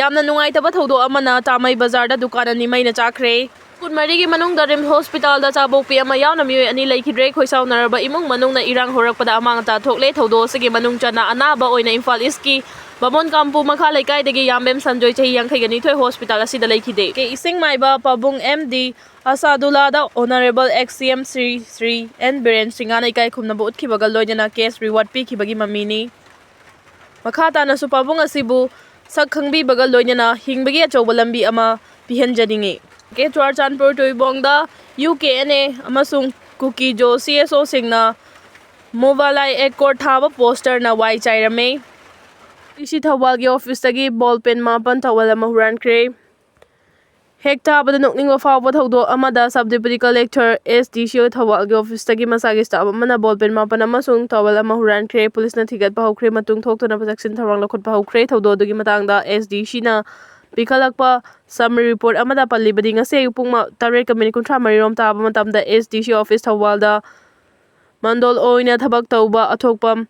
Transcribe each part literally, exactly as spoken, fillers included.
ꯌꯥꯝꯅ ꯅꯨꯡꯉꯥꯏꯇꯕ ꯊꯧꯗꯣꯛ ꯑꯃꯅ ꯇꯥꯃꯩ ꯕꯖꯥꯔꯗ ꯗꯨꯀꯥꯟ ꯑꯅꯤ ꯃꯩꯅ ꯆꯥꯛꯈ꯭ꯔꯦ꯫ ꯀꯨꯟꯃꯔꯤꯒꯤ ꯃꯅꯨꯡꯗ ꯔꯤꯝꯁ ꯍꯣꯁꯄꯤꯇꯥꯜꯗ ꯆꯥꯕꯣꯛꯄꯤ ꯑꯃ ꯌꯥꯎꯅ ꯃꯤꯑꯣꯏ ꯑꯅꯤ ꯂꯩꯈꯤꯗ꯭ꯔꯦ꯫ ꯈꯣꯏꯁꯥꯎꯅꯔꯕ ꯏꯃꯨꯡ ꯃꯅꯨꯡꯅ ꯏꯔꯥꯡ ꯍꯧꯔꯛꯄꯗ ꯑꯃꯥꯡ ꯑꯇꯥ ꯊꯣꯛꯂꯦ꯫ ꯊꯧꯗꯣꯛ ꯑꯁꯤꯒꯤ ꯃꯅꯨꯡ ꯆꯟꯅ ꯑꯅꯥꯕ ꯑꯣꯏꯅ ꯏꯝꯐꯥꯜ ꯏꯁꯀꯤ ꯕꯥꯃꯣꯟ ꯀꯥꯝꯄꯨ ꯃꯈꯥ ꯂꯩꯀꯥꯏꯗꯒꯤ ꯌꯥꯝꯕꯦꯝ ꯁꯟꯖꯣꯏ, ꯆꯍꯤ ꯌꯥꯡꯈꯩꯒ ꯅꯤꯊꯣꯏ, ꯍꯣꯁꯄꯤꯇꯥꯜ ꯑꯁꯤꯗ ꯂꯩꯈꯤꯗꯦ꯫ ꯀꯦ ꯏꯁꯤꯡꯃꯥꯏꯕ ꯄꯥꯕꯨꯡ ꯑꯦꯝ ꯗꯤ ꯑꯁꯥꯗꯨꯜꯂꯥꯗ ꯑꯣꯅꯔꯦꯕꯜ ꯑꯦꯛꯁ ꯁꯤ ꯑꯦꯝ ꯁ꯭ꯔꯤ ꯁ꯭ꯔꯤ ꯑꯦꯟ ꯕꯤꯔꯦꯟ ꯁꯤꯡꯍꯅ ꯏꯀꯥꯏ ꯈꯨꯝꯅꯕ ꯎꯠꯈꯤꯕꯒ ꯂꯣꯏꯅꯅ ꯀꯦꯁ ꯔꯤꯋꯥꯔꯗ ꯄꯤꯈꯤꯕꯒꯤ ꯃꯃꯤꯅꯤ꯫ ꯃꯈꯥ ꯇꯥꯅꯁꯨ ꯄꯥꯕꯨꯡ ꯑꯁꯤꯕꯨ ꯁꯛ ꯈꯪꯕꯤꯕꯒ ꯂꯣꯏꯅꯅ ꯍꯤꯡꯕꯒꯤ ꯑꯆꯧꯕ ꯂꯝꯕꯤ ꯑꯃ ꯄꯤꯍꯟꯖꯅꯤꯡꯏ꯫ ꯀꯦ ꯆꯨꯔꯥꯆꯥꯟꯄꯨꯔ ꯇꯨꯏꯕꯣꯡꯗ ꯌꯨ ꯀꯦ ꯑꯦꯟ ꯑꯦ ꯑꯃꯁꯨꯡ ꯀꯨꯀꯤ ꯖꯣ ꯁꯤ ꯑꯦꯁ ꯑꯣꯁꯤꯡꯅ ꯃꯣꯕꯥꯂꯥꯏ ꯑꯦꯀꯣꯔꯗ ꯊꯥꯕ ꯄꯣꯁꯇꯔꯅ ꯋꯥꯏ ꯆꯥꯏꯔꯝꯃꯤ꯫ ꯗꯤ ꯁꯤ ꯊꯧꯕꯥꯜꯒꯤ ꯑꯣꯐꯤꯁꯇꯒꯤ ꯕꯣꯜ ꯄꯦꯟ ꯃꯥꯄꯟ ꯊꯧꯕꯥꯜ ꯑꯃ ꯍꯨꯔꯥꯟꯈ꯭ꯔꯦ꯫ ꯍꯦꯛ ꯊꯥꯕꯗ ꯅꯣꯛꯅꯤꯡꯕ ꯐꯥꯎꯕ ꯊꯧꯗꯣꯛ ꯑꯃꯗ sub deputy collector S D ꯁꯤ ꯑꯣ ꯊꯧꯕꯥꯜꯒꯤ ꯑꯣꯐꯤꯁꯇꯒꯤ ꯃꯁꯥꯒꯤ ꯁ꯭ꯇꯥꯐ ꯑꯃꯅ ꯕꯣꯜ ꯄꯦꯟ ꯃꯥꯄꯟ ꯑꯃꯁꯨꯡ ꯇꯥꯋꯦꯜ ꯑꯃ ꯍꯨꯔꯥꯟꯈ꯭ꯔꯦ꯫ ꯄꯨꯂꯤꯁꯅ ꯊꯤꯒꯠꯄ ꯍꯧꯈ꯭ꯔꯦ꯫ ꯃꯇꯨꯡ ꯊꯣꯛꯇꯨꯅ ꯆꯦꯛꯁꯤꯟ ꯊꯧꯔꯥꯡ ꯂꯧꯈꯠꯄ ꯍꯧꯈ꯭ꯔꯦ꯫ ꯊꯧꯗꯣꯛ ꯑꯗꯨꯒꯤ ꯃꯇꯥꯡꯗ ꯑꯦꯁ ꯗꯤ ꯁꯤꯅ ꯄꯤꯈꯠꯂꯛꯄ ꯁꯝꯃꯔꯤ ꯔꯤꯄꯣꯔꯠ ꯑꯃꯗ ꯄꯜꯂꯤꯕꯗꯤ, ꯉꯁꯤ ꯑꯌꯨꯛ ꯄꯨꯡ ꯃ-, ꯇꯔꯦꯠꯀ ꯃꯤꯅꯤꯠ ꯀꯨꯟꯊ꯭ꯔꯥ ꯃꯔꯤ ꯔꯣꯝ ꯇꯥꯕ ꯃꯇꯝꯗ ꯑꯦꯁ ꯗꯤ ꯁꯤ ꯑꯣꯐꯤꯁ ꯊꯧꯕꯥꯜꯗ ꯃꯟꯗꯣꯜ ꯑꯣꯏꯅ ꯊꯕꯛ ꯇꯧꯕ ꯑꯊꯣꯛꯄꯝ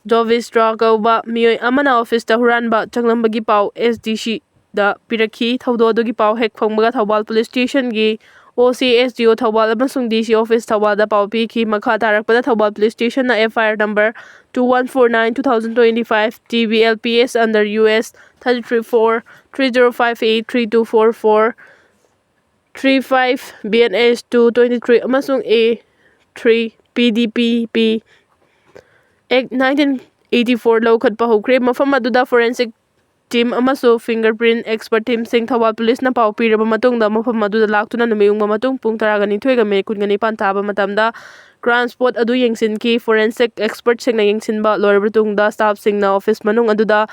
ꯖꯣꯕꯤꯁꯇ꯭ꯔꯥ ꯀꯧꯕ ꯃꯤꯑꯣꯏ ꯑꯃꯅ ꯑꯣꯐꯤꯁꯇ ꯍꯨꯔꯥꯟꯕ ꯆꯪꯂꯝꯕꯒꯤ ꯄꯥꯎ ꯑꯦꯁ ꯗꯤ ꯁꯤꯗ ꯄꯤꯔꯛꯈꯤ꯫ ꯊꯧꯗꯣꯛ ꯑꯗꯨꯒꯤ ꯄꯥꯎ ꯍꯦꯛ ꯐꯪꯕꯒ ꯊꯧꯕꯥꯜ ꯄꯨꯂꯤꯁ ꯁ꯭ꯇꯦꯁꯟꯒꯤ ꯑꯣ ꯁꯤ, ꯑꯦꯁ ꯗꯤ ꯑꯣ ꯊꯧꯕꯥꯜ ꯑꯃꯁꯨꯡ ꯗꯤ ꯁꯤ ꯑꯣꯐꯤꯁ ꯊꯧꯕꯥꯜꯗ ꯄꯥꯎ ꯄꯤꯈꯤ꯫ ꯃꯈꯥ ꯇꯥꯔꯛꯄꯗ ꯊꯧꯕꯥꯜ ꯄꯨꯂꯤꯁ ꯁ꯭ꯇꯦꯁꯟꯅ F I R number two one four nine two thousand twenty five T B L P S under U S thirty three four three zero five eight three two four four three five B N S two twenty three ꯑꯃꯁꯨꯡ A three P D P P Act nineteen eighty four ꯂꯧꯈꯠꯄ ꯍꯧꯈ꯭ꯔꯦ꯫ ꯃꯐꯝ ꯑꯗꯨꯗ forensic team ꯑꯃꯁꯨꯡ fingerprint expert teamꯁꯤꯡ Thoubal ꯄꯨꯂꯤꯁꯅ ꯄꯥꯎ ꯄꯤꯔꯕ ꯃꯇꯨꯡꯗ ꯃꯐꯝ ꯑꯗꯨꯗ ꯂꯥꯛꯇꯨꯅ ꯅꯨꯃꯤꯠ ꯌꯨꯡꯕ ꯃꯇꯨꯡ ꯄꯨꯡ ꯇꯔꯥꯒ ꯅꯤꯊꯣꯏꯒ ꯃꯤꯅꯤꯠ ꯀꯨꯟꯒ ꯅꯤꯄꯥꯟ ꯇꯥꯕ ꯃꯇꯝꯗ crime spot ꯑꯗꯨ ꯌꯦꯡꯁꯤꯟꯈꯤ꯫ Forensic expertꯁꯤꯡꯅ ꯌꯦꯡꯁꯤꯟꯕ ꯂꯣꯏꯔꯕ ꯃꯇꯨꯡꯗ staffꯁꯤꯡꯅ ꯑꯣꯐꯤꯁ ꯃꯅꯨꯡ ꯑꯗꯨꯗ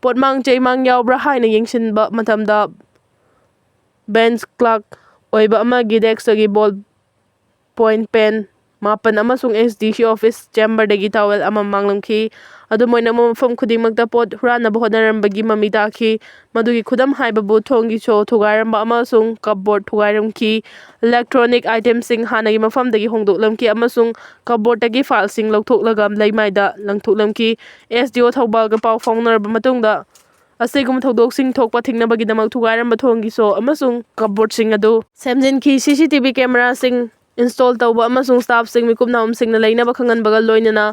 ꯄꯣꯠꯃꯥꯡ ꯆꯩꯃꯥꯡ ꯌꯥꯎꯕ꯭ꯔꯥ ꯍꯥꯏꯅ ꯌꯦꯡꯁꯤꯟꯕ ꯃꯇꯝꯗ bench clerk ꯑꯣꯏꯕ ꯑꯃꯒꯤ deskꯇꯒꯤ ball point pen ꯃꯥꯄꯟ ꯑꯃꯁꯨꯡ S D C office chamberꯗꯒꯤ towel ꯑꯃ ꯃꯥꯡꯂꯝꯈꯤ꯫ ꯑꯗꯨꯝ ꯑꯣꯏꯅꯃꯛ, ꯃꯐꯝ ꯈꯨꯗꯤꯡꯃꯛꯇ ꯄꯣꯠ ꯍꯨꯔꯥꯟꯅꯕ ꯍꯣꯠꯅꯔꯝꯕꯒꯤ ꯃꯃꯤ ꯇꯥꯈꯤ꯫ ꯃꯗꯨꯒꯤ ꯈꯨꯗꯝ ꯍꯥꯏꯕꯕꯨ ꯊꯣꯡꯒꯤ ꯁꯣ ꯊꯨꯒꯥꯏꯔꯝꯕ ꯑꯃꯁꯨꯡ cupboard ꯊꯨꯒꯥꯏꯔꯝꯈꯤ꯫ Electronic itemꯁꯤꯡ ꯍꯥꯟꯅꯒꯤ ꯃꯐꯝꯗꯒꯤ ꯍꯣꯡꯗꯣꯛꯂꯝꯈꯤ ꯑꯃꯁꯨꯡ cupboardꯇꯒꯤ fileꯁꯤꯡ ꯂꯧꯊꯣꯛꯂꯒ ꯂꯩꯃꯥꯏꯗ ꯂꯪꯊꯣꯛꯂꯝꯈꯤ꯫ S D O ꯊꯧꯕꯥꯜꯒ ꯄꯥꯎ ꯐꯥꯎꯅꯔꯕ ꯃꯇꯨꯡꯗ, ꯑꯁꯤꯒꯨꯝꯕ ꯊꯧꯗꯣꯛꯁꯤꯡ ꯊꯣꯛꯄ ꯊꯤꯡꯅꯕꯒꯤꯗꯃꯛ ꯊꯨꯒꯥꯏꯔꯝꯕ ꯊꯣꯡꯒꯤ ꯁꯣ ꯑꯃꯁꯨꯡ ꯀꯞꯕꯣꯔꯗꯁꯤꯡ ꯑꯗꯨ ꯁꯦꯝꯖꯤꯟꯈꯤ꯫ ꯁꯤ ꯁꯤ ꯇꯤ ꯚꯤ ꯀꯦꯃꯦꯔꯥꯁꯤꯡ ꯏꯟꯁꯇꯣꯜ ꯇꯧꯕ ꯑꯃꯁꯨꯡ ꯁ꯭ꯇꯥꯐꯁꯤꯡ ꯃꯤꯀꯨꯞ ꯅꯥꯍꯨꯝꯁꯤꯡꯅ ꯂꯩꯅꯕ ꯈꯪꯍꯟꯕꯒ ꯂꯣꯏꯅꯅ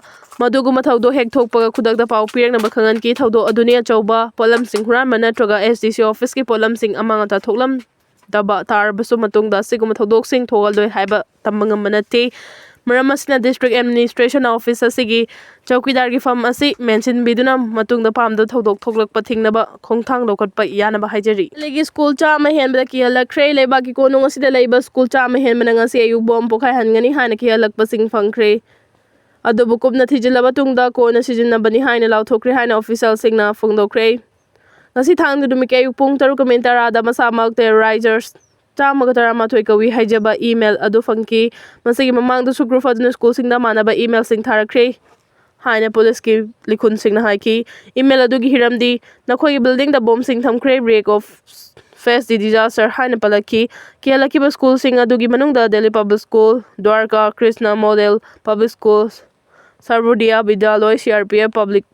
ꯃꯗꯨꯒꯨꯝꯕ ꯊꯧꯗꯣꯛ ꯍꯦꯛ ꯊꯣꯛꯄꯒ ꯈꯨꯗꯛꯇ ꯄꯥꯎ ꯄꯤꯔꯛꯅꯕ ꯈꯪꯍꯟꯈꯤ꯫ ꯊꯧꯗꯣꯛ ꯑꯗꯨꯅꯤ ꯑꯆꯧꯕ ꯄꯣꯠꯂꯝꯁꯤꯡ ꯍꯨꯔꯥꯟꯕ ꯅꯠꯇ꯭ꯔꯒ ꯑꯦꯁ ꯗꯤ ꯁꯤ ꯑꯣꯐꯤꯁꯀꯤ ꯄꯣꯠꯂꯝꯁꯤꯡ ꯑꯃꯥꯡ ꯑꯇꯥ ꯊꯣꯛꯂꯝꯗꯕ ꯇꯥꯔꯕꯁꯨ ꯃꯇꯨꯡꯗ ꯑꯁꯤꯒꯨꯝꯕ ꯊꯧꯗꯣꯛꯁꯤꯡ ꯊꯣꯛꯍꯜꯂꯣꯏ ꯍꯥꯏꯕ ꯇꯝꯕ ꯉꯝꯕ ꯅꯠꯇꯦ꯫ ꯃꯔꯝ ꯑꯁꯤꯅ ꯗꯤꯁꯇ꯭ꯔꯤꯛ ꯑꯦꯗꯃꯤꯅꯤꯁꯇ꯭ꯔꯦꯁꯟ ꯑꯣꯐꯤꯁ ꯑꯁꯤꯒꯤ ꯆꯧꯀꯤꯗꯥꯔꯒꯤ ꯐꯝ ꯑꯁꯤ ꯃꯦꯟꯁꯤꯟꯕꯤꯗꯨꯅ ꯃꯇꯨꯡꯗ ꯐꯥꯝꯗ ꯊꯧꯗꯣꯛ ꯊꯣꯛꯂꯛꯄ ꯊꯤꯡꯅꯕ ꯈꯣꯡꯊꯥꯡ ꯂꯧꯈꯠꯄ ꯌꯥꯅꯕ ꯍꯥꯏꯖꯔꯤ꯫ ꯗꯦꯜꯂꯤꯒꯤ ꯁ꯭ꯀꯨꯜ ꯆꯥꯝꯃ ꯍꯦꯟꯕꯗ ꯀꯤꯍꯜꯂꯛꯈ꯭ꯔꯦ꯫ ꯂꯩꯕꯥꯛꯀꯤ ꯀꯣꯅꯨꯡ ꯑꯁꯤꯗ ꯂꯩꯕ ꯁ꯭ꯀꯨꯜ ꯆꯥꯝꯃ ꯍꯦꯟꯕꯅ ꯉꯁꯤ ꯑꯌꯨꯛ ꯕꯣꯝ ꯄꯣꯈꯥꯏꯍꯟꯒꯅꯤ ꯍꯥꯏꯅ ꯀꯤꯍꯜꯂꯛꯄꯁꯤꯡ ꯐꯪꯈ꯭ꯔꯦ꯫ ꯑꯗꯨꯕꯨ ꯀꯨꯞꯅ ꯊꯤꯖꯤꯜꯂꯕ ꯇꯨꯡꯗ ꯀꯣꯟꯅ ꯁꯤꯖꯤꯟꯅꯕꯅꯤ ꯍꯥꯏꯅ ꯂꯥꯎꯊꯣꯛꯈ꯭ꯔꯦ ꯍꯥꯏꯅ ꯑꯣꯐꯤꯁꯤꯌꯦꯜꯁꯤꯡꯅ ꯐꯣꯡꯗꯣꯛꯈ꯭ꯔꯦ꯫ ꯉꯁꯤ ꯊꯥꯡꯖ ꯅꯨꯃꯤꯠꯀꯤ ꯑꯌꯨꯛ ꯄꯨꯡ ꯇꯔꯨꯛ ꯃꯤꯅꯤꯠ ꯇꯔꯥꯗ ꯃꯁꯥꯃꯛ ꯇꯦꯔꯣꯔꯥꯏꯖꯔꯁ ꯆꯥꯝꯃꯒ ꯇꯔꯥꯃꯥꯊꯣꯏ ꯀꯧꯏ ꯍꯥꯏꯖꯕ ꯏꯃꯦꯜ ꯑꯗꯨ ꯐꯪꯈꯤ꯫ ꯃꯁꯤꯒꯤ ꯃꯃꯥꯡꯗꯁꯨ ꯒ꯭ꯔꯨꯞ ꯑꯗꯨꯅ ꯁ꯭ꯀꯨꯜꯁꯤꯡꯗ ꯃꯥꯟꯅꯕ ꯏꯃꯦꯜꯁꯤꯡ ꯊꯥꯔꯛꯈ꯭ꯔꯦ ꯍꯥꯏꯅ ꯄꯨꯂꯤꯁꯀꯤ ꯂꯤꯈꯨꯟꯁꯤꯡꯅ ꯍꯥꯏꯈꯤ꯫ ꯏꯃꯦꯜ ꯑꯗꯨꯒꯤ ꯍꯤꯔꯝꯗꯤ "ꯅꯈꯣꯏꯒꯤ ꯕꯤꯜꯗꯤꯡꯗ ꯕꯣꯝꯁꯤꯡ ꯊꯝꯈ꯭ꯔꯦ, wreck of face the disaster" ꯍꯥꯏꯅ ꯄꯜꯂꯛꯈꯤ꯫ ꯀꯤꯍꯜꯂꯛꯈꯤꯕ ꯁ꯭ꯀꯨꯜꯁꯤꯡ ꯑꯗꯨꯒꯤ ꯃꯅꯨꯡꯗ Delhi public school, Dwarka Krishna model public school, Sarvodaya Vidyalaya, C R P F public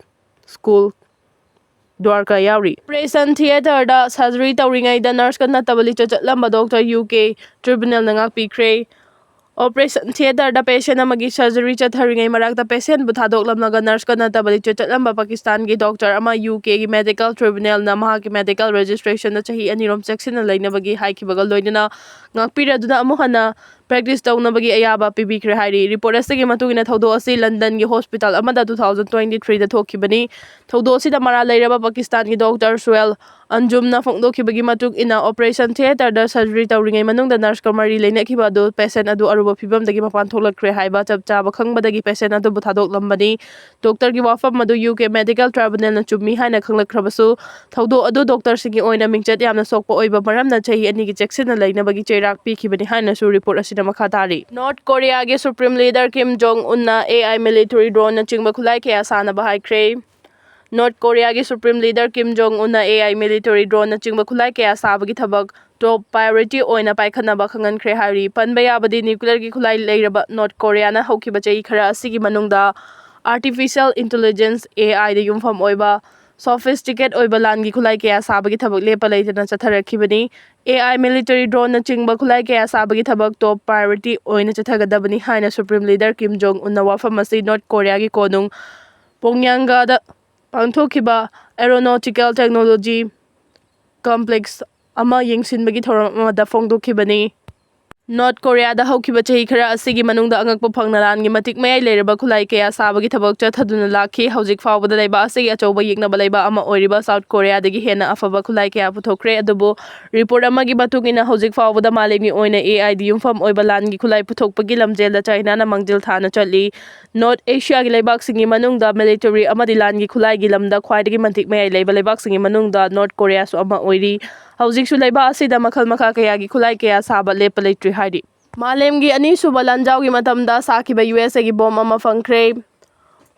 school, Dwarka ꯌꯥꯎꯔꯤ꯫ ꯑꯣꯄꯔꯦꯁꯟ ꯊꯤꯌꯦꯇꯔꯗ ꯁꯔꯖꯔꯤ ꯇꯧꯔꯤꯉꯩꯗ ꯅꯔꯁꯀ ꯅꯠꯇꯕ ꯂꯤꯆꯠ ꯆꯠꯂꯝꯕ ꯗꯣꯛꯇꯔ ꯌꯨ ꯀꯦ ꯇ꯭ꯔꯤꯕꯨꯅꯦꯜꯅ ꯉꯥꯛꯄꯤꯈ꯭ꯔꯦ꯫ ꯑꯣꯄꯔꯦꯁꯟ ꯊꯤꯌꯦꯇꯔꯗ ꯄꯦꯁꯦꯟ ꯑꯃꯒꯤ ꯁꯔꯖꯔꯤ ꯆꯠꯊꯔꯤꯉꯩ ꯃꯔꯛꯇ ꯄꯦꯁꯦꯟꯕꯨ ꯊꯥꯗꯣꯛꯂꯝꯂꯒ ꯅꯔꯁꯀ ꯅꯠꯇꯕ ꯂꯤꯆꯠ ꯆꯠꯂꯝꯕ ꯄꯥꯀꯤꯁꯇꯥꯟꯒꯤ ꯗꯣꯛꯇꯔ ꯑꯃ ꯌꯨ ꯀꯦꯒꯤ ꯃꯦꯗꯤꯀꯦꯜ ꯇ꯭ꯔꯤꯕꯨꯅꯦꯜꯅ ꯃꯍꯥꯛꯀꯤ ꯃꯦꯗꯤꯀꯦꯜ ꯔꯦꯖꯤꯁꯇ꯭ꯔꯦꯁꯟꯗ ꯆꯍꯤ ꯑꯅꯤꯔꯣꯝ ꯆꯦꯛꯁꯤꯟꯅ ꯂꯩꯅꯕꯒꯤ ꯍꯥꯏꯈꯤꯕꯒ ꯂꯣꯏꯅꯅ ꯉꯥꯛꯄꯤꯔꯗꯨꯅ ꯑꯃꯨꯛ ꯍꯟꯅ ꯄ꯭ꯔꯦꯛꯇꯤꯁ ꯇꯧꯅꯕꯒꯤ ꯑꯌꯥꯕ ꯄꯤꯕꯤꯈ꯭ꯔꯦ ꯍꯥꯏꯔꯤ꯫ ꯔꯤꯄꯣꯔꯠ ꯑꯁꯤꯒꯤ ꯃꯇꯨꯡ ꯏꯟꯅ ꯊꯧꯗꯣꯛ ꯑꯁꯤ ꯂꯟꯗꯟꯒꯤ ꯍꯣꯁꯄꯤꯇꯥꯜ ꯑꯃꯗ two thousand twenty three ꯗ ꯊꯣꯛꯈꯤꯕꯅꯤ꯫ ꯊꯧꯗꯣꯛ ꯑꯁꯤꯗ ꯃꯔꯥꯜ ꯂꯩꯔꯕ ꯄꯥꯀꯤꯁꯇꯥꯟꯒꯤ ꯗꯣꯛꯇꯔ ꯁꯨꯍꯦꯜ ꯑꯟꯖꯨꯝꯅ ꯐꯣꯡꯗꯣꯛꯈꯤꯕꯒꯤ ꯃꯇꯨꯡ ꯏꯟꯅ, ꯑꯣꯄꯔꯦꯁꯟ ꯊꯤꯌꯦꯇꯔꯗ ꯁꯔꯖꯔꯤ ꯇꯧꯔꯤꯉꯩ ꯃꯅꯨꯡꯗ ꯅꯔꯁꯀ ꯃꯔꯤ ꯂꯩꯅꯈꯤꯕ ꯑꯗꯨ ꯄꯦꯁꯦꯟ ꯑꯗꯨ ꯑꯔꯨꯕ ꯐꯤꯕꯝꯗꯒꯤ ꯃꯄꯥꯟ ꯊꯣꯛꯂꯛꯈ꯭ꯔꯦ ꯍꯥꯏꯕ ꯆꯞ ꯆꯥꯕ ꯈꯪꯕꯗꯒꯤ ꯄꯦꯁꯦꯟ ꯑꯗꯨꯕꯨ ꯊꯥꯗꯣꯛꯂꯝꯕꯅꯤ꯫ ꯗꯣꯛꯇꯔꯒꯤ ꯋꯥꯐꯝ ꯑꯗꯨ ꯌꯨ ꯀꯦ ꯃꯦꯗꯤꯀꯦꯜ ꯇ꯭ꯔꯥꯏꯕꯨꯅꯦꯜꯅ ꯆꯨꯝꯃꯤ ꯍꯥꯏꯅ ꯈꯪꯂꯛꯈ꯭ꯔꯕꯁꯨ, ꯊꯧꯗꯣꯛ ꯑꯗꯨ ꯗꯣꯛꯇꯔꯁꯤꯡꯒꯤ ꯑꯣꯏꯅ ꯃꯤꯡꯆꯠ ꯌꯥꯝꯅ ꯁꯣꯛꯄ ꯑꯣꯏꯕ ꯃꯔꯝꯅ ꯆꯍꯤ ꯑꯅꯤꯒꯤ ꯆꯦꯛꯁꯤꯟꯅ ꯂꯩꯅꯕꯒꯤ ꯆꯩꯔꯥꯛ ꯄꯤꯈꯤꯕꯅꯤ ꯍꯥꯏꯅꯁꯨ ꯔꯤꯄꯣꯔꯠ ꯑꯁꯤꯅ ꯃꯈꯥ ꯇꯥꯔꯤ꯫ ꯅꯣꯔꯠ ꯀꯣꯔꯤꯌꯥꯒꯤ ꯁꯨꯄ꯭ꯔꯤꯝ ꯂꯤꯗꯔ ꯀꯤꯝ ꯖꯣꯡ ꯎꯟꯅ ꯑꯦ ꯑꯥꯏ ꯃꯤꯂꯤꯇꯔꯤ ꯗ꯭ꯔꯣꯟꯅꯆꯤꯡꯕ ꯈꯨꯠꯂꯥꯏ ꯀꯌꯥ ꯁꯥꯅꯕ ꯍꯥꯏꯈ꯭ꯔꯦ꯫ ꯅꯣꯔꯠ ꯀꯣꯔꯤꯌꯥꯒꯤ ꯁꯨꯄ꯭ꯔꯤꯝ ꯂꯤꯗꯔ ꯀꯤꯝ ꯖꯣꯡ ꯎꯟꯅ ꯑꯦ ꯑꯥꯏ ꯃꯤꯂꯤꯇꯔꯤ ꯗ꯭ꯔꯣꯟꯅꯆꯤꯡꯕ ꯈꯨꯠꯂꯥꯏ ꯀꯌꯥ ꯁꯥꯕꯒꯤ ꯊꯕꯛ ꯇꯣꯞ ꯄ꯭ꯔꯥꯏꯑꯣꯔꯤꯇꯤ ꯑꯣꯏꯅ ꯄꯥꯏꯈꯠꯅꯕ ꯈꯪꯍꯟꯈ꯭ꯔꯦ ꯍꯥꯏꯔꯤ꯫ ꯄꯟꯕ ꯌꯥꯕꯗꯤ, ꯅ꯭ꯌꯨꯀ꯭ꯂꯤꯌꯔꯒꯤ ꯈꯨꯠꯂꯥꯏ ꯂꯩꯔꯕ ꯅꯣꯔꯠ ꯀꯣꯔꯤꯌꯥꯅ ꯍꯧꯈꯤꯕ ꯆꯍꯤ ꯈꯔ ꯑꯁꯤꯒꯤ ꯃꯅꯨꯡꯗ ꯑꯥꯔꯇꯤꯐꯤꯁꯤꯌꯦꯜ ꯏꯟꯇꯦꯂꯤꯖꯦꯟꯁ, ꯑꯦ ꯑꯥꯏꯗ ꯌꯨꯝꯐꯝ ꯑꯣꯏꯕ sophisticated ꯑꯣꯏꯕ ꯂꯥꯟꯒꯤ ꯈꯨꯠꯂꯥꯏ ꯀꯌꯥ ꯁꯥꯕꯒꯤ ꯊꯕꯛ ꯂꯦꯞꯄ ꯂꯩꯇꯅ ꯆꯠꯊꯔꯛꯈꯤꯕꯅꯤ꯫ AI, military droneꯅꯆꯤꯡꯕ ꯈꯨꯠꯂꯥꯏ ꯀꯌꯥ ꯁꯥꯕꯒꯤ ꯊꯕꯛ top priority ꯑꯣꯏꯅ ꯆꯠꯊꯒꯗꯕꯅꯤ ꯍꯥꯏꯅ Supreme Leader Kim Jong Unꯅ ꯋꯥꯐꯝ ꯑꯁꯤ North Koreaꯒꯤ ꯀꯣꯅꯨꯡ ꯄꯣꯡꯌꯥꯡꯒꯥꯗ ꯄꯥꯡꯊꯣꯛꯈꯤꯕ aeronautical technology complex ꯑꯃ ꯌꯦꯡꯁꯤꯟꯕꯒꯤ ꯊꯧꯔꯝ ꯑꯃꯗ ꯐꯣꯡꯗꯣꯛꯈꯤꯕꯅꯤ꯫ North Koreaꯗ ꯍꯧꯈꯤꯕ ꯆꯍꯤ ꯈꯔ ꯑꯁꯤꯒꯤ ꯃꯅꯨꯡꯗ ꯑꯉꯛꯄ ꯐꯪꯅ ꯂꯥꯟꯒꯤ ꯃꯇꯤꯛ ꯃꯌꯥꯏ ꯂꯩꯔꯕ ꯈꯨꯠꯂꯥꯏ ꯀꯌꯥ ꯁꯥꯕꯒꯤ ꯊꯕꯛ ꯆꯠꯊꯗꯨꯅ ꯂꯥꯛꯈꯤ꯫ ꯍꯧꯖꯤꯛ ꯐꯥꯎꯕꯗ ꯂꯩꯕꯥꯛ ꯑꯁꯤꯒꯤ ꯑꯆꯧꯕ ꯌꯦꯛꯅꯕ ꯂꯩꯕꯥꯛ ꯑꯃ ꯑꯣꯏꯔꯤꯕ South Koreaꯗꯒꯤ ꯍꯦꯟꯅ ꯑꯐꯕ ꯈꯨꯠꯂꯥꯏ ꯀꯌꯥ ꯄꯨꯊꯣꯛꯈ꯭ꯔꯦ꯫ ꯑꯗꯨꯕꯨ report ꯑꯃꯒꯤ ꯃꯇꯨꯡ ꯏꯟꯅ ꯍꯧꯖꯤꯛ ꯐꯥꯎꯕꯗ ꯃꯥꯂꯦꯝꯒꯤ ꯑꯣꯏꯅ AIꯗ ꯌꯨꯝꯐꯝ ꯑꯣꯏꯕ ꯂꯥꯟꯒꯤ ꯈꯨꯠꯂꯥꯏ ꯄꯨꯊꯣꯛꯄꯒꯤ ꯂꯝꯖꯦꯜꯗ Chinaꯅ ꯃꯥꯡꯖꯤꯜ ꯊꯥꯅ ꯆꯠꯂꯤ꯫ North Asiaꯒꯤ ꯂꯩꯕꯥꯛꯁꯤꯡꯒꯤ ꯃꯅꯨꯡꯗ military ꯑꯃꯗꯤ ꯂꯥꯟꯒꯤ ꯈꯨꯠꯂꯥꯏꯒꯤ ꯂꯝꯗ ꯈ꯭ꯋꯥꯏꯗꯒꯤ ꯃꯇꯤꯛ ꯃꯌꯥꯏ ꯂꯩꯕ ꯂꯩꯕꯥꯛꯁꯤꯡꯒꯤ ꯃꯅꯨꯡꯗ North Koreaꯁꯨ ꯑꯃ ꯑꯣꯏꯔꯤ꯫ ꯍꯧꯖꯤꯛꯁꯨ ꯂꯩꯕꯥꯛ ꯑꯁꯤꯗ ꯃꯈꯜ ꯃꯈꯥ ꯀꯌꯥꯒꯤ ꯈꯨꯠꯂꯥꯏ ꯀꯌꯥ ꯁꯥꯕ ꯂꯦꯞꯄ ꯂꯩꯇ꯭ꯔꯤ ꯍꯥꯏꯔꯤ꯫ ꯃꯥꯂꯦꯝꯒꯤ ꯑꯅꯤꯁꯨꯕ ꯂꯥꯟꯖꯥꯎꯒꯤ ꯃꯇꯝꯗ ꯁꯥꯈꯤꯕ USAꯒꯤ ꯕꯣꯝ ꯑꯃ ꯐꯪꯈ꯭ꯔꯦ꯫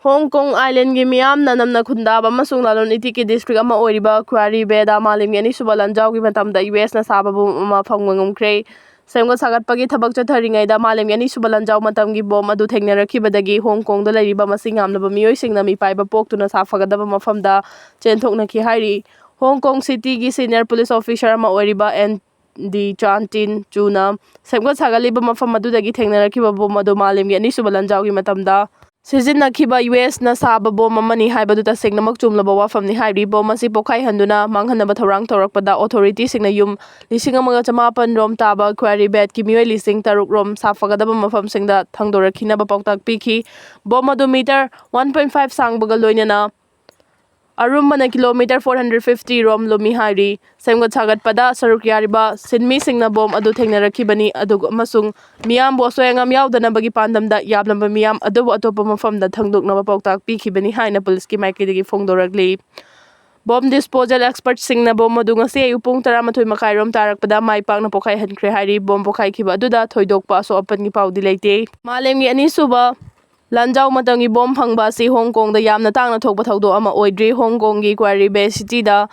ꯍꯣꯡ ꯀꯣꯡ ꯑꯥꯏꯂꯦꯟꯒꯤ ꯃꯤꯌꯥꯝꯅ ꯅꯝꯅ ꯈꯨꯟꯗꯥꯕ ꯑꯃꯁꯨꯡ ꯂꯂꯣꯟ ꯏꯇꯤꯛꯀꯤ district ꯑꯃ ꯑꯣꯏꯔꯤꯕ ꯀ꯭ꯋꯥꯔꯤꯕꯦꯗ ꯃꯥꯂꯦꯝꯒꯤ ꯑꯅꯤꯁꯨꯕ ꯂꯥꯟꯖꯥꯎꯒꯤ ꯃꯇꯝꯗ USꯅ ꯁꯥꯕ ꯕꯣꯝ ꯑꯃ ꯐꯪꯕ ꯉꯝꯈ꯭ꯔꯦ꯫ ꯁꯦꯝꯒꯠ ꯁꯥꯒꯠꯄꯒꯤ ꯊꯕꯛ ꯆꯠꯊꯔꯤꯉꯩꯗ ꯃꯥꯂꯦꯝꯒꯤ ꯑꯅꯤꯁꯨꯕ ꯂꯥꯟꯖꯥꯎ ꯃꯇꯝꯒꯤ ꯕꯣꯝ ꯑꯗꯨ ꯊꯦꯡꯅꯔꯛꯈꯤꯕꯗꯒꯤ ꯍꯣꯡ ꯀꯣꯡꯗ ꯂꯩꯔꯤꯕ ꯃꯁꯤꯡ ꯌꯥꯝꯂꯕ ꯃꯤꯑꯣꯏꯁꯤꯡꯅ ꯃꯤꯄꯥꯏꯕ ꯄꯣꯛꯇꯨꯅ ꯁꯥꯐꯒꯗꯕ ꯃꯐꯝꯗ ꯆꯦꯟꯊꯣꯛꯅꯈꯤ ꯍꯥꯏꯔꯤ꯫ ꯍꯣꯡ ꯀꯣꯡ cityꯒꯤ senior police officer ꯑꯃ ꯑꯣꯏꯔꯤꯕ ꯑꯦꯟ ꯗꯤ ꯆꯥꯟ ꯇꯤꯟ ꯆꯨꯅ ꯁꯦꯝꯒꯠ ꯁꯥꯒꯠꯂꯤꯕ ꯃꯐꯝ ꯑꯗꯨꯗꯒꯤ ꯊꯦꯡꯅꯔꯛꯈꯤꯕ ꯕꯣꯝ ꯑꯗꯨ ꯃꯥꯂꯦꯝꯒꯤ ꯑꯅꯤꯁꯨꯕ ꯂꯥꯟꯖꯥꯎꯒꯤ ꯃꯇꯝꯗ ꯁꯤꯖꯤꯟꯅꯈꯤꯕ USꯅ ꯁꯥꯕ ꯕꯣꯝ ꯑꯃꯅꯤ ꯍꯥꯏꯕꯗꯨ ꯇꯁꯦꯡꯅꯃꯛ ꯆꯨꯝꯂꯕ ꯋꯥꯐꯝꯅꯤ ꯍꯥꯏꯔꯤ꯫ ꯕꯣꯝ ꯑꯁꯤ ꯄꯣꯈꯥꯏꯍꯟꯗꯨꯅ ꯃꯥꯡꯍꯟꯅꯕ ꯊꯧꯔꯥꯡ ꯇꯧꯔꯛꯄꯗ authorityꯁꯤꯡꯅ ꯌꯨꯝ ꯂꯤꯁꯤꯡ ꯑꯃꯒ ꯆꯃꯥꯄꯟ ꯔꯣꯝ ꯇꯥꯕ ꯀ꯭ꯋꯥꯔꯤꯕꯦꯠꯀꯤ ꯃꯤꯑꯣꯏ ꯂꯤꯁꯤꯡ ꯇꯔꯨꯛ ꯔꯣꯝ ꯁꯥꯐꯒꯗꯕ ꯃꯐꯝꯁꯤꯡꯗ ꯊꯥꯡꯗꯣꯔꯛꯈꯤꯅꯕ ꯄꯥꯎꯇꯥꯛ ꯄꯤꯈꯤ꯫ ꯕꯣꯝ ꯑꯗꯨ meter one point five ꯁꯥꯡꯕꯒ ꯂꯣꯏꯅꯅ ꯑꯔꯨꯝꯕꯅ kilometer four hundred fifty ꯔꯣꯝ ꯂꯨꯝꯃꯤ ꯍꯥꯏꯔꯤ꯫ ꯁꯦꯝꯒꯠ ꯁꯥꯒꯠꯄꯗ ꯁꯔꯨꯛ ꯌꯥꯔꯤꯕ ꯁꯤꯟꯃꯤꯁꯤꯡꯅ ꯕꯣꯝ ꯑꯗꯨ ꯊꯦꯡꯅꯔꯛꯈꯤꯕꯅꯤ, ꯑꯗꯨꯒ ꯑꯃꯁꯨꯡ ꯃꯤꯌꯥꯝꯕꯨ ꯑꯁꯣꯏ ꯑꯉꯥꯝ ꯌꯥꯎꯗꯅꯕꯒꯤ ꯄꯥꯟꯗꯝꯗ ꯌꯥꯝꯂꯝꯕ ꯃꯤꯌꯥꯝ ꯑꯗꯨꯕꯨ ꯑꯇꯣꯞꯄ ꯃꯐꯝꯗ ꯊꯥꯡꯗꯣꯛꯅꯕ ꯄꯥꯎꯇꯥꯛ ꯄꯤꯈꯤꯕꯅꯤ ꯍꯥꯏꯅ policeꯀꯤ ꯃꯥꯏꯀꯩꯗꯒꯤ ꯐꯣꯡꯗꯣꯔꯛꯂꯤ꯫ Bomb disposal expertꯁꯤꯡꯅ ꯕꯣꯝ ꯑꯗꯨ ꯉꯁꯤ ꯑꯌꯨꯛ ꯄꯨꯡ ꯇꯔꯥꯃꯥꯊꯣꯏ ꯃꯈꯥꯏ ꯔꯣꯝ ꯇꯥꯔꯛꯄꯗ ꯃꯥꯏ ꯄꯥꯛꯅ ꯄꯣꯈꯥꯏꯍꯟꯈ꯭ꯔꯦ ꯍꯥꯏꯔꯤ꯫ ꯕꯣꯝ ꯄꯣꯈꯥꯏꯈꯤꯕ ꯑꯗꯨꯗ ꯊꯣꯏꯗꯣꯛꯄ ꯑꯁꯣꯛ ꯑꯄꯟꯒꯤ ꯄꯥꯎꯗꯤ ꯂꯩꯇꯦ꯫ ꯃꯥꯂꯦꯝꯒꯤ ꯑꯅꯤꯁꯨꯕ ꯂꯥꯟꯖꯥꯎ ꯃꯇꯝꯒꯤ ꯕꯣꯝ ꯐꯪꯕ ꯑꯁꯤ ꯍꯣꯡ ꯀꯣꯡꯗ ꯌꯥꯝꯅ ꯇꯥꯡꯅ ꯊꯣꯛꯄ ꯊꯧꯗꯣꯛ ꯑꯃ ꯑꯣꯏꯗ꯭ꯔꯤ꯫ ꯍꯣꯡ ꯀꯣꯡꯒꯤ ꯀ꯭ꯋꯥꯔꯤꯕꯦ cityꯗ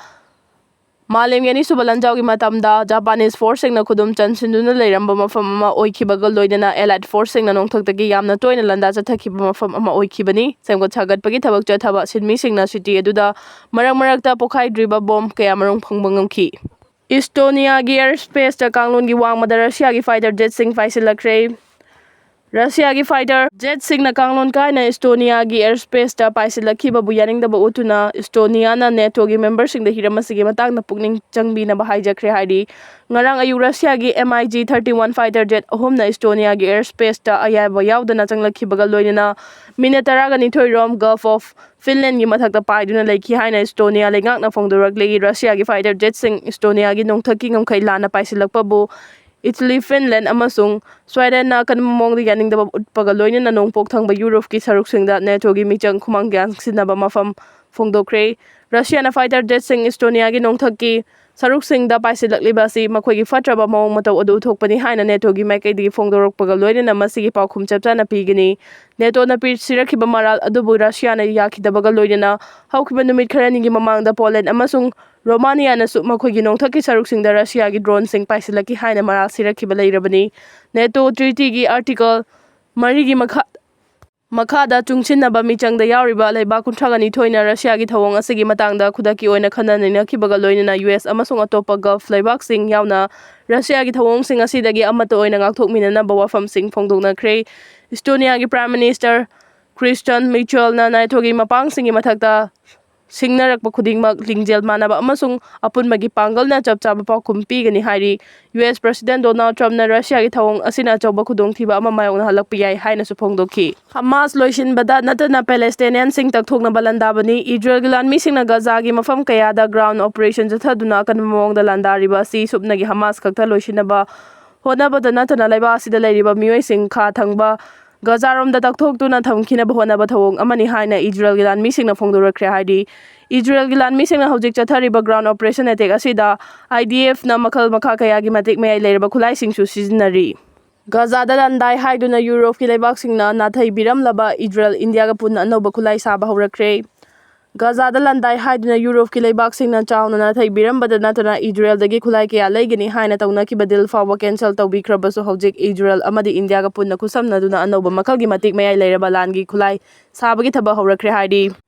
ꯃꯥꯂꯦꯝꯒꯤ ꯑꯅꯤꯁꯨꯕ ꯂꯥꯟꯖꯥꯎꯒꯤ ꯃꯇꯝꯗ Japanese forceꯁꯤꯡꯅ ꯈꯨꯗꯨꯝ ꯆꯟꯁꯤꯟꯗꯨꯅ ꯂꯩꯔꯝꯕ ꯃꯐꯝ ꯑꯃ ꯑꯣꯏꯈꯤꯕꯒ ꯂꯣꯏꯅꯅ Allied forceꯁꯤꯡꯅ ꯅꯣꯡꯊꯛꯇꯒꯤ ꯌꯥꯝꯅ ꯇꯣꯏꯅ ꯂꯥꯟꯗꯥ ꯆꯠꯊꯈꯤꯕ ꯃꯐꯝ ꯑꯃ ꯑꯣꯏꯈꯤꯕꯅꯤ꯫ ꯁꯦꯝꯒꯠ ꯁꯥꯒꯠꯄꯒꯤ ꯊꯕꯛ ꯆꯠꯊꯕ ꯁꯤꯟꯃꯤꯁꯤꯡꯅ city ꯑꯗꯨꯗ ꯃꯔꯛ ꯃꯔꯛꯇ ꯄꯣꯈꯥꯏꯗ꯭ꯔꯤꯕ bomb ꯀꯌꯥ ꯃꯔꯨꯝ ꯐꯪꯕ ꯉꯝꯈꯤ꯫ Estoniaꯒꯤ air spaceꯇ ꯀꯥꯡꯂꯣꯟꯒꯤ ꯋꯥꯡꯃꯗ Russiaꯒꯤ fighter jetꯁꯤꯡ ꯄꯥꯏꯁꯤꯜꯂꯛꯈ꯭ꯔꯦ꯫ Russiaꯒꯤ fighter jetꯁꯤꯡꯅ ꯀꯥꯡꯂꯣꯟ ꯀꯥꯏꯅ Estoniaꯒꯤ air spaceꯇ ꯄꯥꯏꯁꯤꯜꯂꯛꯈꯤꯕꯕꯨ ꯌꯥꯅꯤꯡꯗꯕ ꯎꯠꯇꯨꯅ Estoniaꯅ NATOꯒꯤ memberꯁꯤꯡꯗ ꯍꯤꯔꯝ ꯑꯁꯤꯒꯤ ꯃꯇꯥꯡꯗ ꯄꯨꯛꯅꯤꯡ ꯆꯪꯕꯤꯅꯕ ꯍꯥꯏꯖꯈ꯭ꯔꯦ ꯍꯥꯏꯔꯤ꯫ ꯉꯔꯥꯡ ꯑꯌꯨꯛ Russiaꯒꯤ MiG thirty-one fighter jet ꯑꯍꯨꯝꯅ Estoniaꯒꯤ air spaceꯇ ꯑꯌꯥꯕ ꯌꯥꯎꯗꯅ ꯆꯪꯂꯛꯈꯤꯕꯒ ꯂꯣꯏꯅꯅ minute ꯇꯔꯥꯒꯅꯤꯊꯣꯏ ꯔꯣꯝ Gulf of Finlandꯒꯤ ꯃꯊꯛꯇ ꯄꯥꯏꯗꯨꯅ ꯂꯩꯈꯤ ꯍꯥꯏꯅ Estonia ꯂꯩꯉꯥꯛꯅ ꯐꯣꯡꯗꯣꯔꯛꯂꯤ꯫ Russiaꯒꯤ fighter jetꯁꯤꯡ Estoniaꯒꯤ ꯅꯣꯡꯊꯛꯀꯤ ꯉꯝꯈꯩ ꯂꯥꯟꯅ ꯄꯥꯏꯁꯤꯜꯂꯛꯄꯕꯨ Italy, Finland ꯑꯃꯁꯨꯡ Swedenꯅ ꯑꯀꯟꯕ ꯃꯑꯣꯡꯗ ꯌꯥꯅꯤꯡꯗꯕ ꯎꯠꯄꯒ ꯂꯣꯏꯅꯅ ꯅꯣꯡꯄꯣꯛ ꯊꯪꯕ Europeꯀꯤ ꯁꯔꯨꯛꯁꯤꯡꯗ NATOꯒꯤ ꯃꯤꯆꯪ ꯈꯨꯃꯥꯡ ꯌꯥꯟꯁꯤꯟꯅꯕ ꯃꯐꯝ ꯐꯣꯡꯗꯣꯛꯈ꯭ꯔꯦ꯫ Russiaꯅ fighter jetꯁꯤꯡ Estoniaꯒꯤ ꯅꯣꯡꯊꯛꯀꯤ ꯁꯔꯨꯛꯁꯤꯡꯗ ꯄꯥꯏꯁꯤꯜꯂꯛꯂꯤꯕ ꯑꯁꯤ ꯃꯈꯣꯏꯒꯤ ꯐꯠꯇ꯭ꯔꯕ ꯃꯑꯣꯡ ꯃꯇꯧ ꯑꯗꯨ ꯎꯠꯊꯣꯛꯄꯅꯤ ꯍꯥꯏꯅ NATOꯒꯤ ꯃꯥꯏꯀꯩꯗꯒꯤ ꯐꯣꯡꯗꯣꯔꯛꯄꯒ ꯂꯣꯏꯅꯅ ꯃꯁꯤꯒꯤ ꯄꯥꯎꯈꯨꯝ ꯆꯞ ꯆꯥꯅ ꯄꯤꯒꯅꯤ꯫ NATOꯅ ꯄꯤ-, ꯁꯤꯔꯛꯈꯤꯕ ꯃꯔꯥꯜ ꯑꯗꯨꯕꯨ Russiaꯅ ꯌꯥꯈꯤꯗꯕꯒ ꯂꯣꯏꯅꯅ ꯍꯧꯈꯤꯕ ꯅꯨꯃꯤꯠ ꯈꯔꯅꯤꯒꯤ ꯃꯃꯥꯡꯗ Poland ꯑꯃꯁꯨꯡ Romaniaꯅꯁꯨ ꯃꯈꯣꯏꯒꯤ ꯅꯣꯡꯊꯛꯀꯤ ꯁꯔꯨꯛꯁꯤꯡꯗ Russiaꯒꯤ droneꯁꯤꯡ ꯄꯥꯏꯁꯤꯜꯂꯛꯈꯤ ꯍꯥꯏꯅ ꯃꯔꯥꯜ ꯁꯤꯔꯛꯈꯤꯕ ꯂꯩꯔꯕꯅꯤ꯫ NATO treatyꯒꯤ article ꯃꯔꯤꯒꯤ ꯃꯈꯥ, ꯃꯈꯥꯗ ꯆꯨꯡꯁꯤꯟꯅꯕ ꯃꯤꯆꯪꯗ ꯌꯥꯎꯔꯤꯕ ꯂꯩꯕꯥꯛ ꯀꯨꯟꯊ꯭ꯔꯥꯒ ꯅꯤꯊꯣꯏꯅ Russiaꯒꯤ ꯊꯧꯑꯣꯡ ꯑꯁꯤꯒꯤ ꯃꯇꯥꯡꯗ ꯈꯨꯗꯛꯀꯤ ꯑꯣꯏꯅ ꯈꯟꯅ ꯅꯩꯅꯈꯤꯕꯒ ꯂꯣꯏꯅꯅ US ꯑꯃꯁꯨꯡ ꯑꯇꯣꯞꯄ Gulf ꯂꯩꯕꯥꯛꯁꯤꯡ ꯌꯥꯎꯅ Russiaꯒꯤ ꯊꯧꯑꯣꯡꯁꯤꯡ ꯑꯁꯤꯗꯒꯤ ꯑꯃꯠꯇ ꯑꯣꯏꯅ ꯉꯥꯛꯊꯣꯛꯃꯤꯟꯅꯅꯕ ꯋꯥꯐꯝꯁꯤꯡ ꯐꯣꯡꯗꯣꯛꯅꯈ꯭ꯔꯦ꯫ Estoniaꯒꯤ Prime Minister Kristian Michalꯅ NATOꯒꯤ ꯃꯄꯥꯡꯁꯤꯡꯒꯤ ꯃꯊꯛꯇ ꯁꯤꯡꯅꯔꯛꯄ ꯈꯨꯗꯤꯡꯃꯛ ꯂꯤꯡꯖꯦꯜ ꯃꯥꯟꯅꯕ ꯑꯃꯁꯨꯡ ꯑꯄꯨꯟꯕꯒꯤ ꯄꯥꯡꯒꯜꯅ ꯆꯞ ꯆꯥꯕ ꯄꯥꯎꯈꯨꯝ ꯄꯤꯒꯅꯤ ꯍꯥꯏꯔꯤ꯫ US President Donald Trumpꯅ Russiaꯒꯤ ꯊꯧꯑꯣꯡ ꯑꯁꯤꯅ ꯑꯆꯧꯕ ꯈꯨꯗꯣꯡꯊꯤꯕ ꯑꯃ ꯃꯥꯌꯣꯛꯅꯍꯜꯂꯛꯄ ꯌꯥꯏ ꯍꯥꯏꯅꯁꯨ ꯐꯣꯡꯗꯣꯛꯈꯤ꯫ Hamas ꯂꯣꯏꯁꯤꯟꯕꯗ ꯅꯠꯇꯅ Palestinianꯁꯤꯡ ꯇꯛꯊꯣꯛꯅꯕ ꯂꯥꯟꯗꯥꯕꯅꯤ꯫ Israelꯒꯤ ꯂꯥꯟꯃꯤꯁꯤꯡꯅ Gazaꯒꯤ ꯃꯐꯝ ꯀꯌꯥꯗ ground operation ꯆꯠꯊꯗꯨꯅ ꯑꯀꯟꯕ ꯃꯑꯣꯡꯗ ꯂꯥꯟꯗꯥꯔꯤꯕ ꯑꯁꯤ ꯁꯨꯞꯅꯒꯤ Hamas ꯈꯛꯇ ꯂꯣꯏꯁꯤꯟꯅꯕ ꯍꯣꯠꯅꯕꯗ ꯅꯠꯇꯅ ꯂꯩꯕꯥꯛ ꯑꯁꯤꯗ ꯂꯩꯔꯤꯕ ꯃꯤꯑꯣꯏꯁꯤꯡ ꯈꯥ ꯊꯪꯕ Gazaꯔꯣꯝꯗ ꯇꯛꯊꯣꯛꯇꯨꯅ ꯊꯝꯈꯤꯅꯕ ꯍꯣꯠꯅꯕ ꯊꯧꯑꯣꯡ ꯑꯃꯅꯤ ꯍꯥꯏꯅ Israelꯒꯤ ꯂꯥꯟꯃꯤꯁꯤꯡꯅ ꯐꯣꯡꯗꯣꯔꯛꯈ꯭ꯔꯦ ꯍꯥꯏꯔꯤ꯫ Israelꯒꯤ ꯂꯥꯟꯃꯤꯁꯤꯡꯅ ꯍꯧꯖꯤꯛ ꯆꯠꯊꯔꯤꯕ ground operation attack ꯑꯁꯤꯗ IDFꯅ ꯃꯈꯜ ꯃꯈꯥ ꯀꯌꯥꯒꯤ ꯃꯇꯤꯛ ꯃꯌꯥꯏ ꯂꯩꯔꯕ ꯈꯨꯠꯂꯥꯏꯁꯤꯡꯁꯨ ꯁꯤꯖꯤꯟꯅꯔꯤ꯫ Gazaꯗ ꯂꯥꯟꯗꯥꯏ ꯍꯥꯏꯗꯨꯅ Europeꯀꯤ ꯂꯩꯕꯥꯛꯁꯤꯡꯅ ꯅꯥꯊꯩꯕꯤꯔꯝꯂꯕ Israel, Indiaꯒ ꯄꯨꯟꯅ ꯑꯅꯧꯕ ꯈꯨꯠꯂꯥꯏ ꯁꯥꯕ ꯍꯧꯔꯛꯈ꯭ꯔꯦ꯫ ꯒꯥꯖꯥꯗ ꯂꯥꯟꯗꯥꯏ ꯍꯥꯏꯗꯨꯅ ꯌꯨꯔꯣꯞꯀꯤ ꯂꯩꯕꯥꯛꯁꯤꯡꯅ ꯆꯥꯎꯅ ꯅꯥꯊꯩꯕꯤꯔꯝꯕꯗ ꯅꯠꯇꯅ ꯏꯖꯔꯦꯜꯗꯒꯤ ꯈꯨꯠꯂꯥꯏ ꯀꯌꯥ ꯂꯩꯒꯅꯤ ꯍꯥꯏꯅ ꯇꯧꯅꯈꯤꯕ ꯗꯤꯜ ꯐꯥꯎꯕ ꯀꯦꯟꯁꯦꯜ ꯇꯧꯕꯤꯈ꯭ꯔꯕꯁꯨ, ꯍꯧꯖꯤꯛ ꯏꯖꯔꯦꯜ ꯑꯃꯗꯤ ꯏꯟꯗꯤꯌꯥꯒ ꯄꯨꯟꯅ ꯈꯨꯠꯁꯝꯅꯗꯨꯅ ꯑꯅꯧꯕ ꯃꯈꯜꯒꯤ ꯃꯇꯤꯛ ꯃꯌꯥꯏ ꯂꯩꯔꯕ ꯂꯥꯟꯒꯤ ꯈꯨꯠꯂꯥꯏ ꯁꯥꯕꯒꯤ ꯊꯕꯛ ꯍꯧꯔꯛꯈ꯭ꯔꯦ ꯍꯥꯏꯔꯤ꯫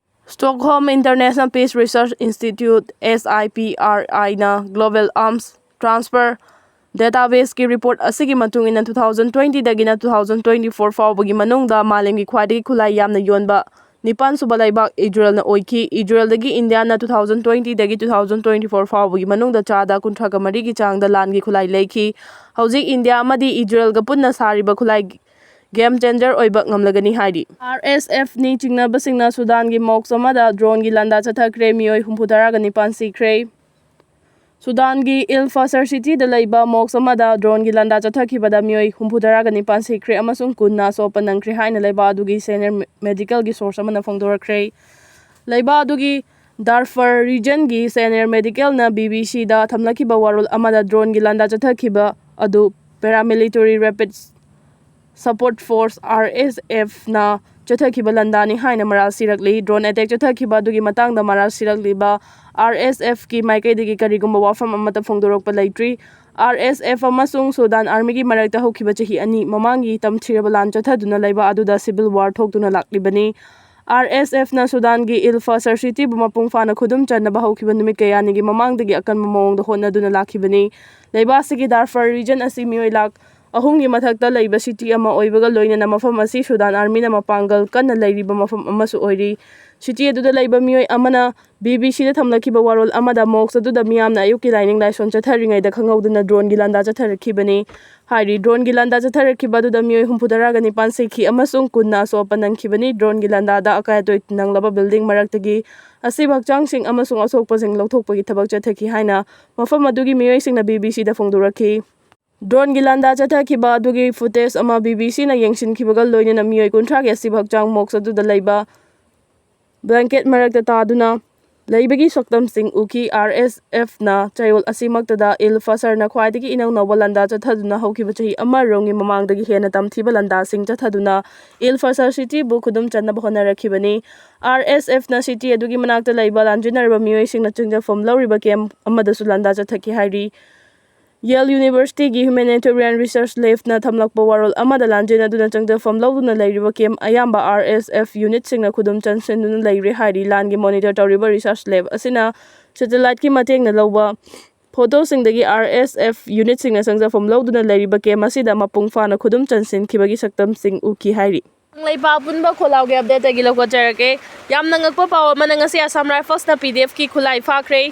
Stockholm International Peace Research Institute, S I P R I, ꯅ Global Arms Transfer Database ꯀꯤ ꯔꯤꯄꯣꯔꯠ ꯑꯁꯤꯒꯤ ꯃꯇꯨꯡ ꯏꯟꯅ, two thousand twenty ꯗꯒꯤꯅ two thousand twenty-four ꯐꯥꯎꯕꯒꯤ ꯃꯅꯨꯡꯗ ꯃꯥꯂꯦꯝꯒꯤ ꯈ꯭ꯋꯥꯏꯗꯒꯤ ꯈꯨꯠꯂꯥꯏ ꯌꯥꯝꯅ ꯌꯣꯟꯕ ꯅꯤꯄꯥꯟ ꯁꯨꯕ ꯂꯩꯕꯥꯛ ꯏꯖꯔꯦꯜꯅ ꯑꯣꯏꯈꯤ꯫ ꯏꯖꯔꯦꯜꯗꯒꯤ ꯏꯟꯗꯤꯌꯥꯅ two thousand twenty ꯗꯒꯤ two thousand twenty-four ꯐꯥꯎꯕꯒꯤ ꯃꯅꯨꯡꯗ ꯆꯥꯗ ꯀꯨꯟꯊ꯭ꯔꯥ ꯃꯔꯤꯒꯤ ꯆꯥꯡꯗ ꯂꯥꯟꯒꯤ ꯈꯨꯠꯂꯥꯏ ꯂꯩꯈꯤ꯫ ꯍꯧꯖꯤꯛ ꯏꯟꯗꯤꯌꯥ ꯑꯃꯗꯤ ꯏꯖꯔꯦꯜꯒ ꯄꯨꯟꯅ ꯁꯥꯔꯤꯕ ꯈꯨꯠꯂꯥꯏ game changer ꯑꯣꯏꯕ ꯉꯝꯂꯒꯅꯤ ꯍꯥꯏꯔꯤ꯫ R S F ꯅꯤ ꯆꯤꯡꯅꯕꯁꯤꯡꯅ ꯁꯨꯗꯥꯟꯒꯤ mosque ꯑꯃꯗ drone ꯒꯤ ꯂꯥꯟꯗꯥ ꯆꯠꯊꯈ꯭ꯔꯦ꯫ ꯃꯤꯑꯣꯏ ꯍꯨꯝꯐꯨ ꯇꯔꯥꯒ ꯅꯤꯄꯥꯟ ꯁꯤꯈ꯭ꯔꯦ꯫ ꯁꯨꯗꯥꯟꯒꯤ ꯏꯜ ꯐꯁꯔ city ꯗ ꯂꯩꯕ mosque ꯑꯃꯗ drone ꯒꯤ ꯂꯥꯟꯗꯥ ꯆꯠꯊꯈꯤꯕꯗ ꯃꯤꯑꯣꯏ ꯍꯨꯝꯐꯨ ꯇꯔꯥꯒ ꯅꯤꯄꯥꯟ ꯁꯤꯈ꯭ꯔꯦ ꯑꯃꯁꯨꯡ ꯀꯨꯟꯅ ꯑꯁꯣꯛꯄ ꯅꯪꯈ꯭ꯔꯦ ꯍꯥꯏꯅ ꯂꯩꯕꯥꯛ ꯑꯗꯨꯒꯤ senior medical ꯒꯤ source ꯑꯃꯅ ꯐꯣꯡꯗꯣꯔꯛꯈ꯭ꯔꯦ꯫ ꯂꯩꯕꯥꯛ ꯑꯗꯨꯒꯤ Darfur region ꯒꯤ senior medical ꯅ B B C ꯗ ꯊꯝꯂꯛꯈꯤꯕ ꯋꯥꯔꯣꯜ ꯑꯃꯗ drone ꯒꯤ ꯂꯥꯟꯗꯥ ꯆꯠꯊꯈꯤꯕ ꯑꯗꯨ Paramilitary Rapid Support Force, R S F ꯅ ꯆꯠꯊꯈꯤꯕ ꯂꯥꯟꯗꯥꯅꯤ ꯍꯥꯏꯅ ꯃꯔꯥꯜ ꯁꯤꯔꯛꯂꯤ꯫ Drone attack ꯆꯠꯊꯈꯤꯕ ꯑꯗꯨꯒꯤ ꯃꯇꯥꯡꯗ ꯃꯔꯥꯜ ꯁꯤꯔꯛꯂꯤꯕ R S F ꯀꯤ ꯃꯥꯏꯀꯩꯗꯒꯤ ꯀꯔꯤꯒꯨꯝꯕ ꯋꯥꯐꯝ ꯑꯃꯠꯇ ꯐꯣꯡꯗꯣꯔꯛꯄ ꯂꯩꯇ꯭ꯔꯤ꯫ R S F ꯑꯃꯁꯨꯡ Sudan Army ꯒꯤ ꯃꯔꯛꯇ ꯍꯧꯈꯤꯕ ꯆꯍꯤ ꯑꯅꯤ ꯃꯃꯥꯡꯒꯤ ꯇꯝꯊꯤꯔꯕ ꯂꯥꯟ ꯆꯠꯊꯗꯨꯅ ꯂꯩꯕꯥꯛ ꯑꯗꯨꯗ civil war ꯊꯣꯛꯇꯨꯅ ꯂꯥꯛꯂꯤꯕꯅꯤ꯫ R S F ꯅ ꯁꯨꯗꯥꯟꯒꯤ ꯏꯜ ꯐꯁꯔ city ꯕꯨ ꯃꯄꯨꯡ ꯐꯥꯅ ꯈꯨꯗꯨꯝ ꯆꯟꯅꯕ ꯍꯧꯈꯤꯕ ꯅꯨꯃꯤꯠ ꯀꯌꯥꯅꯤꯒꯤ ꯃꯃꯥꯡꯗꯒꯤ ꯑꯀꯟꯕ ꯃꯑꯣꯡꯗ ꯍꯣꯠꯅꯗꯨꯅ ꯂꯥꯛꯈꯤꯕꯅꯤ꯫ ꯂꯩꯕꯥꯛ ꯑꯁꯤꯒꯤ Darfur region ꯑꯁꯤ ꯃꯤꯑꯣꯏ ꯂꯥꯈ ꯑꯍꯨꯝꯒꯤ ꯃꯊꯛꯇ ꯂꯩꯕ city ꯑꯃ ꯑꯣꯏꯕꯒ ꯂꯣꯏꯅꯅ ꯃꯐꯝ ꯑꯁꯤ Sudan Army ꯅ ꯃꯄꯥꯡꯒꯜ ꯀꯟꯅ ꯂꯩꯔꯤꯕ ꯃꯐꯝ ꯑꯃꯁꯨ ꯑꯣꯏꯔꯤ꯫ City ꯑꯗꯨꯗ ꯂꯩꯕ ꯃꯤꯑꯣꯏ ꯑꯃꯅ B B C ꯗ ꯊꯝꯂꯛꯈꯤꯕ ꯋꯥꯔꯣꯜ ꯑꯃꯗ mosque ꯑꯗꯨꯗ ꯃꯤꯌꯥꯝꯅ ꯑꯌꯨꯛꯀꯤ ꯂꯥꯏꯅꯤꯡ ꯂꯥꯏꯁꯣꯟ ꯆꯠꯊꯔꯤꯉꯩꯗ ꯈꯪꯍꯧꯗꯅ drone ꯒꯤ ꯂꯥꯟꯗꯥ ꯆꯠꯊꯔꯛꯈꯤꯕꯅꯤ ꯍꯥꯏꯔꯤ꯫ Drone ꯒꯤ ꯂꯥꯟꯗꯥ ꯆꯠꯊꯔꯛꯈꯤꯕ ꯑꯗꯨꯗ ꯃꯤꯑꯣꯏ ꯍꯨꯝꯐꯨ ꯇꯔꯥꯒ ꯅꯤꯄꯥꯟ ꯁꯤꯈꯤ ꯑꯃꯁꯨꯡ ꯀꯨꯟꯅ ꯑꯁꯣꯛ ꯑꯄꯟ ꯅꯪꯈꯤꯕꯅꯤ꯫ Drone ꯒꯤ ꯂꯥꯟꯗꯥꯗ ꯑꯀꯥꯏ ꯑꯇꯣꯏ ꯅꯪꯂꯕ building ꯃꯔꯛꯇꯒꯤ ꯑꯁꯤꯕ ꯍꯛꯆꯥꯡꯁꯤꯡ ꯑꯃꯁꯨꯡ ꯑꯁꯣꯛꯄꯁꯤꯡ ꯂꯧꯊꯣꯛꯄꯒꯤ ꯊꯕꯛ ꯆꯠꯊꯈꯤ ꯍꯥꯏꯅ ꯃꯐꯝ ꯑꯗꯨꯒꯤ ꯃꯤꯑꯣꯏꯁꯤꯡꯅ B B C ꯗ ꯐꯣꯡꯗꯣꯔꯛꯈꯤ꯫ Drone ꯒꯤ ꯂꯥꯟꯗꯥ ꯆꯠꯊꯈꯤꯕ ꯑꯗꯨꯒꯤ footage ꯑꯃ B B C ꯅ ꯌꯦꯡꯁꯤꯟꯈꯤꯕꯒ ꯂꯣꯏꯅꯅ ꯃꯤꯑꯣꯏ ꯀꯨꯟꯊ꯭ꯔꯥꯒꯤ ꯑꯁꯤꯕ ꯍꯛꯆꯥꯡ mosque ꯑꯗꯨꯗ ꯂꯩꯕ blanket ꯃꯔꯛꯇ ꯇꯥꯗꯨꯅ ꯂꯩꯕꯒꯤ ꯁꯛꯇꯝꯁꯤꯡ ꯎꯈꯤ꯫ ꯑꯥꯔ ꯑꯦꯁ ꯑꯦꯐꯅ ꯆꯌꯣꯜ ꯑꯁꯤꯃꯛꯇꯗ ꯏꯜ ꯐꯁꯔꯅ ꯈ꯭ꯋꯥꯏꯗꯒꯤ ꯏꯅꯧ ꯅꯧꯕ ꯂꯥꯟꯗꯥ ꯆꯠꯊꯗꯨꯅ ꯍꯧꯈꯤꯕ ꯆꯍꯤ ꯑꯃꯔꯣꯝꯒꯤ ꯃꯃꯥꯡꯗꯒꯤ ꯍꯦꯟꯅ ꯇꯝꯊꯤꯕ ꯂꯥꯟꯗꯥꯁꯤꯡ ꯆꯠꯊꯗꯨꯅ ꯏꯜ ꯐꯁꯔ ꯁꯤꯇꯤꯕꯨ ꯈꯨꯗꯨꯝ ꯆꯟꯅꯕ ꯍꯣꯠꯅꯔꯛꯈꯤꯕꯅꯤ꯫ ꯑꯥꯔ ꯑꯦꯁ ꯑꯦꯐꯅ ꯁꯤꯇꯤ ꯑꯗꯨꯒꯤ ꯃꯅꯥꯛꯇ ꯂꯩꯕ ꯂꯥꯟꯖꯦꯟꯅꯔꯕ ꯃꯤꯑꯣꯏꯁꯤꯡꯅ ꯆꯪꯖꯐꯝ ꯂꯧꯔꯤꯕ ꯀꯦꯝ ꯑꯃꯗꯁꯨ ꯂꯥꯟꯗꯥ ꯆꯠꯊꯈꯤ ꯍꯥꯏꯔꯤ꯫ ꯌꯦꯜ ꯌꯨꯅꯤꯚꯔꯁꯤꯇꯤꯒꯤ ꯍ꯭ꯌꯨꯃꯦꯅꯤꯇꯦꯔꯤꯌꯥꯟ ꯔꯤꯁꯔꯆ ꯂꯦꯕꯅ ꯊꯝꯂꯛꯄ ꯋꯥꯔꯣꯜ ꯑꯃꯗ ꯂꯥꯟꯖꯦꯟꯅꯗꯨꯅ ꯆꯪꯖꯐꯝ ꯂꯧꯗꯨꯅ ꯂꯩꯔꯤꯕ ꯀꯦꯝ ꯑꯌꯥꯝꯕ ꯑꯥꯔ ꯑꯦꯁ ꯑꯦꯐ ꯌꯨꯅꯤꯠꯁꯤꯡꯅ ꯈꯨꯗꯨꯝ ꯆꯟꯁꯤꯟꯗꯨꯅ ꯂꯩꯔꯦ ꯍꯥꯏꯔꯤ꯫ ꯂꯥꯟꯒꯤ ꯃꯣꯅꯤꯇꯔ ꯇꯧꯔꯤꯕ ꯔꯤꯁꯔꯆ ꯂꯦꯕ ꯑꯁꯤꯅ ꯁꯦꯇꯦꯂꯥꯏꯠꯀꯤ ꯃꯇꯦꯡꯅ ꯂꯧꯕ ꯐꯣꯇꯣꯁꯤꯡꯗꯒꯤ ꯑꯥꯔ ꯑꯦꯁ ꯑꯦꯐ ꯌꯨꯅꯤꯠꯁꯤꯡꯅ ꯆꯪꯖꯐꯝ ꯂꯧꯗꯨꯅ ꯂꯩꯔꯤꯕ ꯀꯦꯝ ꯑꯁꯤꯗ ꯃꯄꯨꯡ ꯐꯥꯅ ꯈꯨꯗꯨꯝ ꯆꯟꯁꯤꯟꯈꯤꯕꯒꯤ ꯁꯛꯇꯝꯁꯤꯡ ꯎꯈꯤ ꯍꯥꯏꯔꯤ꯫ ꯀꯪꯂꯩꯄꯥꯛ ꯑꯄꯨꯟꯕ ꯈꯣꯜꯂꯥꯎꯒꯤ ꯑꯞꯗꯦꯠꯇꯒꯤ ꯂꯧꯈꯠꯆꯔꯛꯀꯦ꯫ ꯌꯥꯝꯅ ꯉꯛꯄ ꯄꯥꯎ ꯑꯃꯅ, ꯉꯁꯤ ꯑꯁꯥꯝ ꯔꯥꯏꯐꯜꯁꯅ ꯄꯤ ꯗꯤ ꯑꯦꯐꯀꯤ ꯈꯨꯠꯂꯥꯏ ꯐꯥꯈ꯭ꯔꯦ꯫